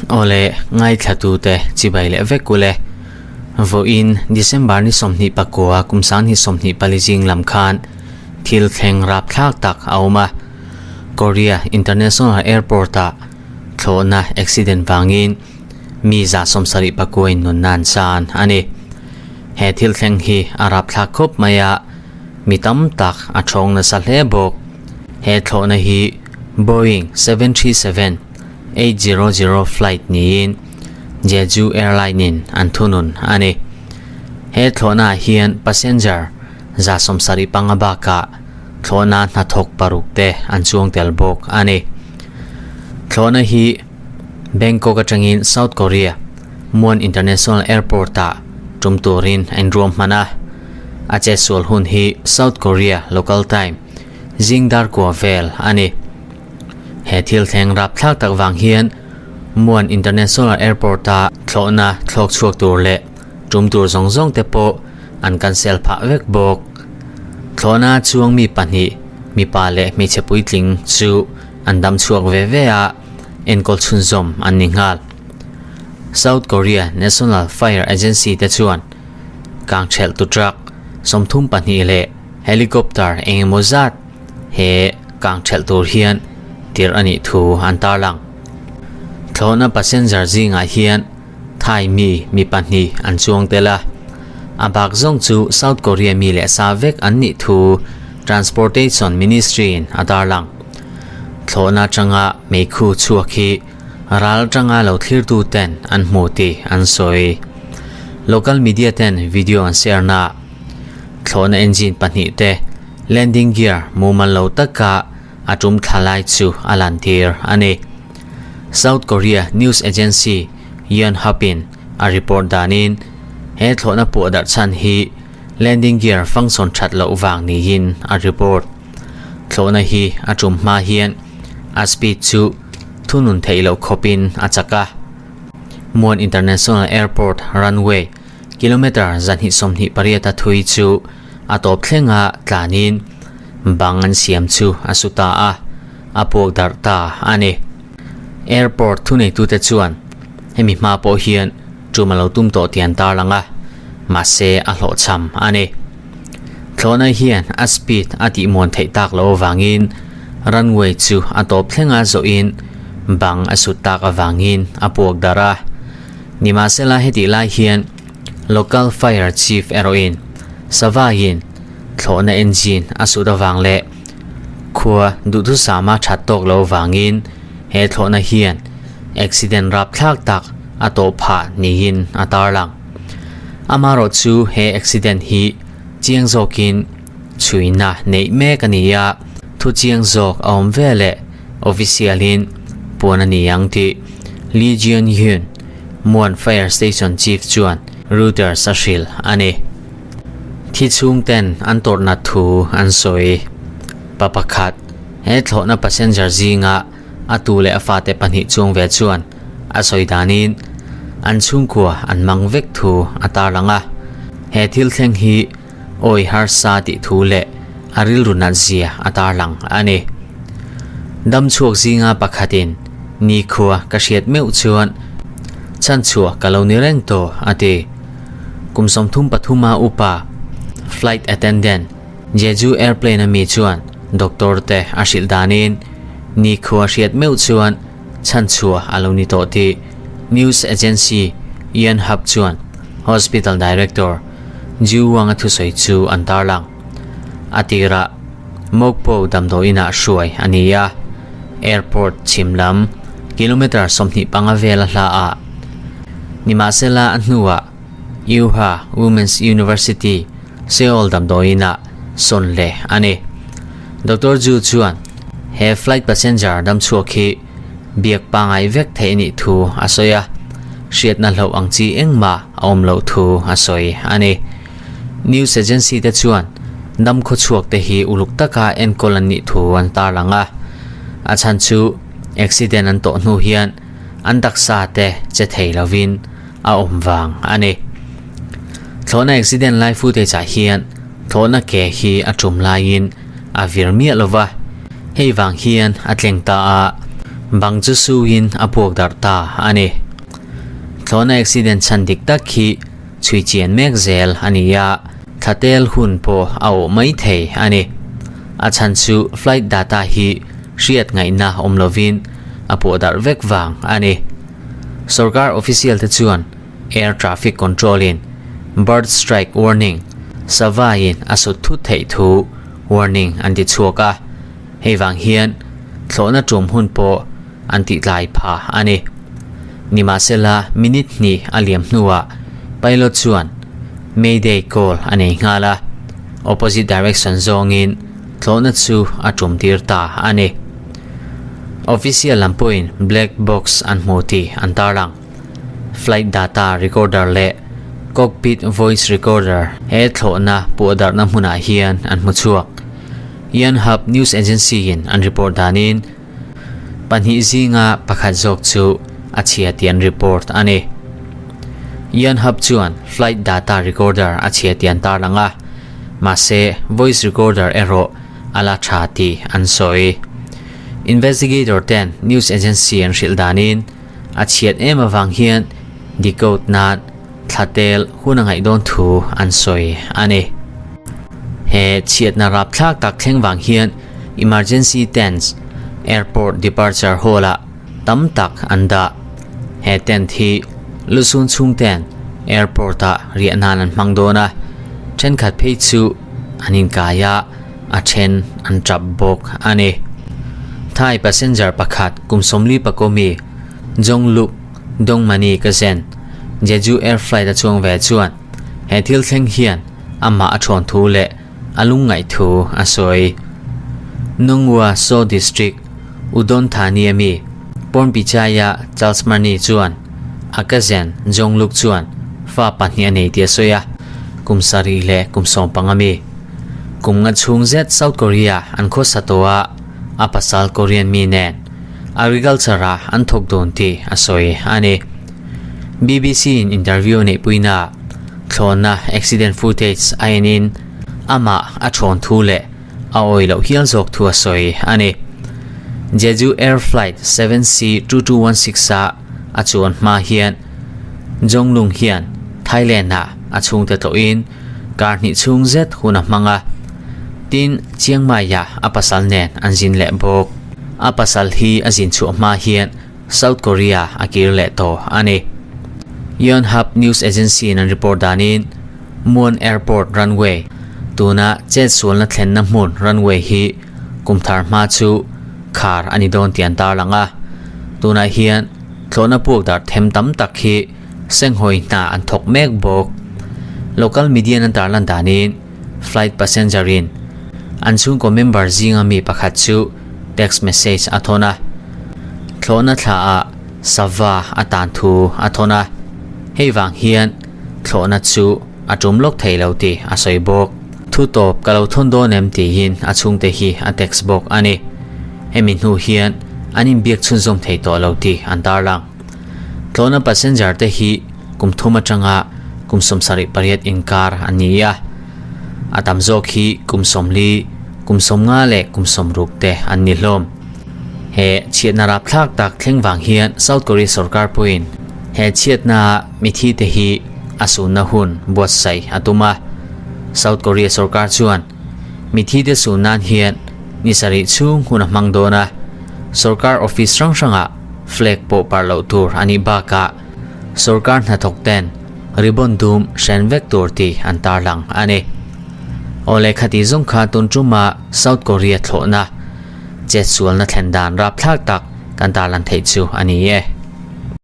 Awle, ngaithlatute chibai leh vek ule. Vawiin December ni 29 kum 2024 zing lam khan thil thleng rapthlak tak a awm a. Korea International Airport-ah thlawhna accident vangin mi 79 in nunna an chan a ni. He thil thleng hi a rapthlak khawp mai a, mi tam tak a thawng nasa hle bawk. He thlawhna hi Boeing 737 800 flight niin Jeju Airline in an thunun a ni. He thlawhnaah hian passenger 75 bakah thlawhna hnathawk paruk te an chuang tel bawk a ni. Thlawhna hi Bangkok atangin South Korea Muan International Airport-ah tum turin a inruam hman a. A chetsual hun hi South Korea local time zing dar kua vel a ni. He thil thleng rapthlak tak vang hian Muan International Airport-a thlawhna thlawk chhuak tur leh tum tur zawng zawng te pawh an cancel phah vek bawk. Thlawhna chuang mi pahnih, mipa leh hmeichhe puitling chu an dam chhuak ve ve a, enkawl chhunzawm an ni nghal. South Korea National Fire Agency te chuan kangthelh tu truck 32 leh helicopter eng emaw zat he kangthelh tur hian tirh a nih thu an tarlang. Thlawhna passenger zingah hian Thai mi mi pahnih an chuang tel a, a bak zawng chu South Korea mi leh sa vek an nih thu Transportation Ministry in a tarlang. Thlawhna atanga meikhu chhuak hi ral atanga lo thlirtu ten an hmu tih an sawi. Local media ten video an share na thlawhna engine pahnih te landing gear mumal lo taka a tum thla lai chu a lantir a ni. South Korea news agency Yonhap in a report danin he thlawhna puah darh chhan hi landing gear function that loh vang niin a report. Thlawhna hi a tum hma hian a speed chu thunun theih loh khawpin a chak a. Muan International Airport runway kilometre 228 a thui chu a tawp thlenga tlanin bang an siam chu a su ta a, a puak darh ta a ni. Airport thuneitute chuan hemi hma pawh hian tum a lo tum tawh tih an tarlang a, mahse a hlawhchham a ni. Thlawhna hian a speed a tihmuan theih tak loh avangin runway chu a tawp thlenga zawhin bang a sut tak avangin a puak darh a. Nimahsela hetih lai hian local fire chief erawhin savaiin thlawhna engine a sut avang leh khua duhthusama that tawk lo avangin he thlawhna hian accident rapthlak tak a tawh phah niin a tarlang. Amaherawh chu he accident hi chiang zawkin chhuina neih mek a ni a, thu chiang zawk a awm ve leh official in puan a ni ang tih Lee Jeon-hyun, Muan Fire Station Chief chuan Reuters a hrilh a ni. Thi chhung ten an tawrhna thu an sawi. Pa pakhat, he thlawhna passenger zinga a tu leh a fate pahnih chuang ve chuan a sawi danin an chhungkua an mang vek thu a tarlang a. He thil thleng hi awi harsa tih thu leh a rilru nat zia a tarlang a ni. Dam chhuak zinga pakhatin nikhua ka hriat meuh chuan chhanchhuah ka lo ni reng tawh a ti. Kum 33 a upa flight attendant Jeju airplane a mi chuan doctor te a hrilh danin nikhua hriat meuh chuan chhanchhuah a lo ni tawh tih news agency Yonhap chuan hospital director Ju Wang a thusawi chu an tarlang. A tirah Mokpo damdawiinah hruai a ni a, airport chhim lam kilometre 25 vel a hla a. Nimahsela a hnuah Ewha Women's University Seoul damdawiinah sawn leh a ni. Doctor Ju chuan he flight passenger damchhuak hi biak pangai vek theih a nih thu a sawi a, hriatna hlauh ang chi engmah a awm loh thu a sawi a ni. News agency te chuan dam khawchhuak te hi uluk taka enkawl an nih thu an tarlang a, a chhan chu accident an tawh hnu hian an taksa te che thei lovin a awm vang a ni. Thlawhna accident lai footage ah hian thlawhna ke hi a tum laiin a vir miah lova. Hei vang hian a tleng ta a, bang chu suin a puak darh ta a ni. Thlawhna accident chhan dik tak hi chhui chian mek zel a ni a, thlatel hun pawh a awh mai thei a ni. A chhan chu flight data hi hriat ngaihna awm lovin a puah darh vek vang a ni. Sorkar official te chuan Air Traffic Control in Bird Strike Warning, Sava in a sut thut theih thu warning an ti chhuak a, hei vang hian thlawhna tum hun pawh an tih tlai pha a ni. Nimahsela minute hnih a liam hnuah pilot chuan Mayday call a nei nghal a, opposite direction zawngin thlawhna chu a tum tir ta a ni. Official lam pawhin black box an hmu tih an tarlang. Flight data recorder leh cockpit voice recorder he thlawhna puahdarhna hmunah hian an hmu chhuak. Yonhap News Agency in an report danin pahnih zinga pakhat zawk chu a chhia tih an report a ni. Yonhap chuan flight data recorder a chhia tih an tarlang a, mahse voice recorder erawh a la tha tih an sawi. Investigator ten news agency an hrilh danin A chhiat em avang hian decode nan thlatel hun a ngaih dawn thu an sawi a ni. He chhiatna rapthlak tak thleng vang hian emergency tents airport departure hall ah tam tak an dah. He tent hi lusun chhungten airport ah riah nan an hmang dawn a, thenkhat phei chu an inkai a, a then an tap bawk a ni. Thai passenger pakhat kum sawmli pakomi Jongluk Dongmani ka zen Jeju Air flight a chuang ve chuan he thil thleng hian amah a thawn thu leh a lungngaih thu a sawi. Nongua So District Udon Thani ami Pornpichaya Chalsmani chuan a cousin Jongluk chuan fa pahnih a nei tih a sawi a, kum sarih leh kum sawmpang ami. Kum nga chhung zet South Korea an khawsa tawh a, a pasal Korean mi nen agriculture ah an thawk dawn tih a sawi a ni. BBC in interview a neihpuina thlawnna accident footage a enin amah a thawn thu leh a awi loh hial zawk thu a sawi a ni. Jeju Air Flight 7C 2216 ah a chuan hma hian Jonglung hian Thailand ah a chhungte tlawhin Kar hnih chhung zet hun a hmang a, tin Chiang Mai-ah a pasal nen an zin leh bawk. A pasal hi a zin chhuah hma hian South Korea a kir leh tawh a ni. Yonhap News Agency-in an report danin Muan Airport runway, tuna chetsualna thlenna hmun runway hi kum thar hma chu khar a ni dawn tih an tarlang a. Tunah hian thlawhna puak darh them tam tak hi Senghawi hna an thawk mek bawk. Local media an tarlan danin flight passenger in an chhungkaw member zinga mi pakhat chu text message a thawn a, thlawhna thla ah sava a tan thu a thawn a, hei vang hian thlawhna chu a tum lawk thei lo tih a sawi bawk. Thu tawp ka lo thawn dawn em tiin a chhungte hi a text bawk a ni. Hemi hnu hian an inbiak chhunzawm thei tawh lo tih an tarlang. Tlawhna passenger te hi kum thum atanga kum 78 inkar an ni a, a tam zawk hi kum 40, kum 50 leh kum 60 te an ni hlawm. He chhiatna rapthlak tak thleng vang hian South Korea sorkar pawhin he chhiatna mithi te hi a sunna hun buatsaih a tum a. South Korea sorkar chuan mithi te sun nan hian ni sarih chhung hun a hmang dawn a, sorkar office hrang hrangah Flag pawh parh loh tur a nih bakah sorkar hnathawk ten ribbon dum hren vek tur tih an tarlang a ni. Aw lehkha tih zawng kha tun tuma South Korea thlawhna chetsualna thlen dan rapthlak tak kan tarlan theih chu a ni e.